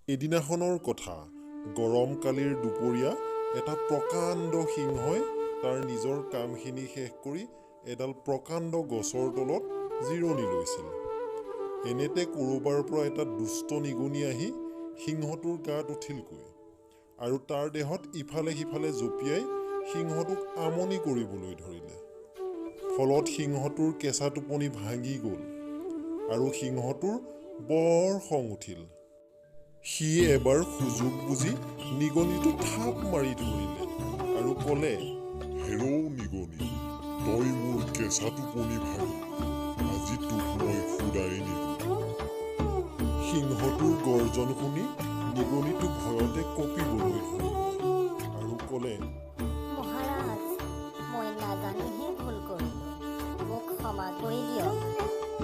এদিনাখনৰ কথা, গৰমকালিৰ দুপৰীয়া এটা প্ৰকাণ্ড সিংহই তাৰ নিজৰ কামখিনি শেষ কৰি এডাল প্ৰকাণ্ড গছৰ তলত জিৰণি লৈছিল। এনেতে ক'ৰবাৰ পৰা এটা দুষ্ট নিগনি আহি সিংহটোৰ গাত উঠিলগৈ আৰু তাৰ দেহত ইফালে সিফালে জঁপিয়াই সিংহটোক আমনি কৰিবলৈ ধৰিলে। ফলত সিংহটোৰ কেঁচা টোপনি ভাঙি গ'ল আৰু সিংহটোৰ বৰ খং উঠিল। সি এবাৰ সুযোগ বুজি নিগনিটো থাপ মাৰি ধৰিলে আৰু ক'লে, হেৰৌ নিগনি, তই মোৰ কেঁচা টোপনি ভাঙি, আজি তোক মই সুদাই নিদিওঁ। সিংহটোৰ গৰ্জন শুনি নিগনিটো ভয়তে কঁপিবলৈ ধৰিলে আৰু ক'লে, মহাৰাজ, মই নাজানিহে ভুল কৰিলোঁ, মোক ক্ষমা কৰি দিয়ক।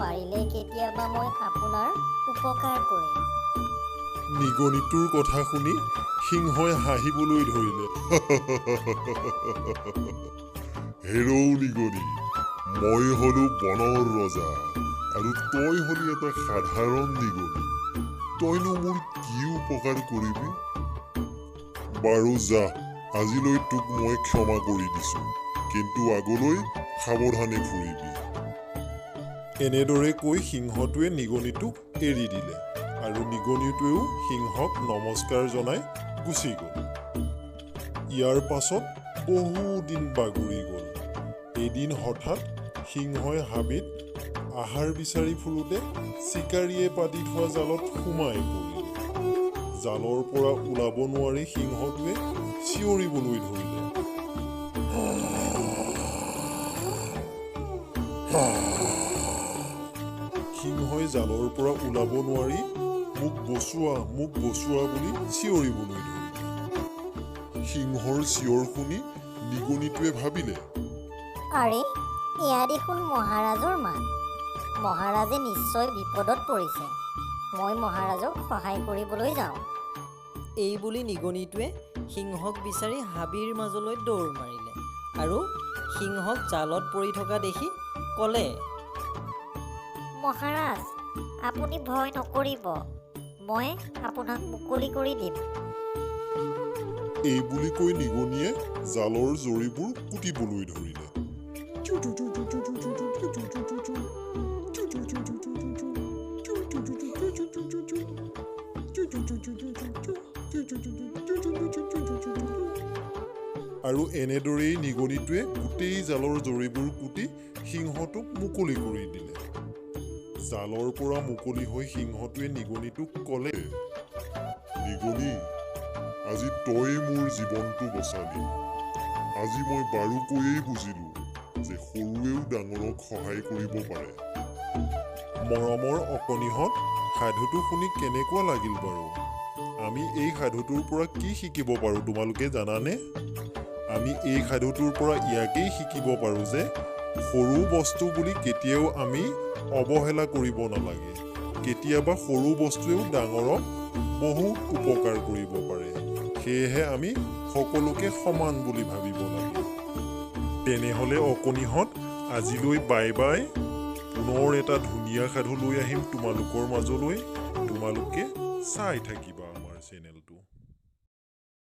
পাৰিলে কেতিয়াবা মই আপোনাৰ উপকাৰ কৰিম। নিগনিটোৰ কথা শুনি সিংহই হাঁহিবলৈ ধৰিলে। হেৰৌ নিগনি, মই হলো বনৰ ৰজা আৰু তই হলি এটা সাধাৰণ নিগনি, তইনো মোৰ কি উপকাৰ কৰিবি? বাৰু যা, আজিলৈ তোক মই ক্ষমা কৰি দিছো, কিন্তু আগলৈ সাৱধানে ফুৰিবি। এনেদৰে কৈ সিংহটোৱে নিগনিটোক এৰি দিলে আৰু নিগনিটোৱেও সিংহক নমস্কাৰ জনাই গুচি গ'ল। ইয়াৰ পাছত বহুদিন বাগৰি গ'ল। এদিন হঠাৎ সিংহই হাবিত আহাৰ বিচাৰি ফুৰোঁতে চিকাৰীয়ে পাতি থোৱা জালত সোমাই পৰিল। জালৰ পৰা ওলাব নোৱাৰি সিংহটোৱে চিঞৰিবলৈ ধৰিলে। সিংহই জালৰ পৰা ওলাব নোৱাৰি মোক বচোৱা, মোক বচোৱা বুলি চিঞৰিবলৈ ধৰিলে। সিংহৰ চিঞৰ শুনি নিগনিটোৱে ভাবিলে, আৰে, এয়া দেখোন মহাৰাজৰ মাত। মহাৰাজে নিশ্চয় বিপদত পৰিছে। মই মহাৰাজক সহায় কৰিবলৈ যাওঁ। এই বুলি নিগনিটোৱে সিংহক বিচাৰি হাবিৰ মাজলৈ দৌৰ মাৰিলে আৰু সিংহক জালত পৰি থকা দেখি ক'লে, মহাৰাজ, আপুনি ভয় নকৰিব, মই আপোনাক মুকলি কৰি দিম। এই বুলি কৈ নিগনিয়ে জালৰ জৰিবোৰ কুটিবলৈ ধৰিলে। আৰু এনেদৰেই নিগনিটোৱে গোটেই জালৰ জৰিবোৰ কুটি সিংহটোক মুকলি কৰি দিলে। জালৰ পৰা মুকলি হৈ সিংহটোৱে নিগনিটোক ক'লে, নিগনি, আজি তই মোৰ জীৱনটো বচালি। আজি মই বাৰুকৈয়ে বুজিলো যে সৰুৱেও ডাঙৰক সহায় কৰিব পাৰে। মৰমৰ অকণিহঁত, সাধুটো শুনি কেনেকুৱা লাগিল বাৰু? আমি এই সাধুটোৰ পৰা কি শিকিব পাৰোঁ তোমালোকে জানানে? আমি এই সাধুটোৰ পৰা ইয়াকেই শিকিব পাৰোঁ যে সৰু বস্তু বুলি কেতিয়াও আমি অৱহেলা কৰিব নালাগে। কেতিয়াবা সৰু বস্তুৱেও ডাঙৰক বহুত উপকাৰ কৰিব পাৰে। সেয়েহে আমি সকলোকে সমান বুলি ভাবিব লাগে। তেনেহ'লে অকণিহঁত, আজিলৈ বাই বাই। পুনৰ এটা ধুনীয়া সাধু লৈ আহিম তোমালোকৰ মাজলৈ। তোমালোকে চাই থাকিবা।